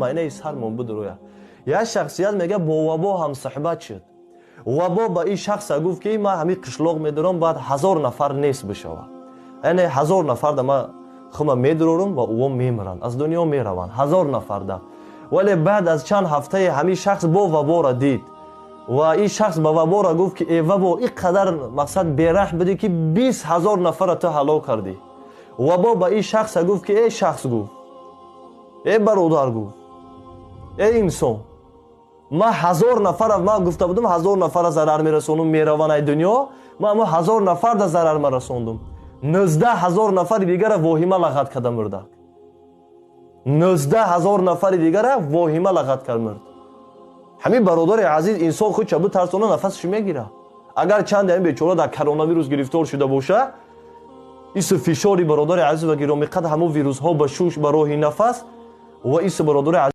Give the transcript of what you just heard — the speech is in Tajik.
Майнаи сармон бидуроя. Як шахсият мега, бо вабо ҳамсуҳбат шуд. Вабо ба ин шахса гуфт, ки ман ҳамин қишлоқ медорам, бояд 1000 нафар нест бишавад. Яъне 1000 нафарда ман хума медурорам ва ӯо мемиранд, аз дунё мераванд 1000 нафарда. Вале баъд аз чанд ҳафтае ҳамин шахс бо вабора дид ва ин шахс ба вабора гуфт, ки э вабо, ин қадар мақсад бераҳм будӣ, ки 20 000 нафара ту ҳалок кардӣ. Вабо ба ин шахса гуфт, ки э шахс, гуфт, э бародар, гуфт, э инсон, ман 1000 нафара, ман гуфта будам, 1000 нафара зарар мерасонум, мераванд ай дунё. Ман ҳамо 1000 нафарда зарар марасондум, 19 000 нафари дигара воҳима лағат карда мурдак. 19 000 нафари дигара воҳима лағат кард, мурд. Ҳамин, бародари азиз, инсон худша битарсона, нафасаш мегирад. Агар чанде ҳамин бечора дар коронавирус гирифтор шуда боша, ису фишори, бародари азиз ва гиромиқадр, ҳамон вирусҳо ба шуш, ба роҳи нафас ва ису, бародари азиз.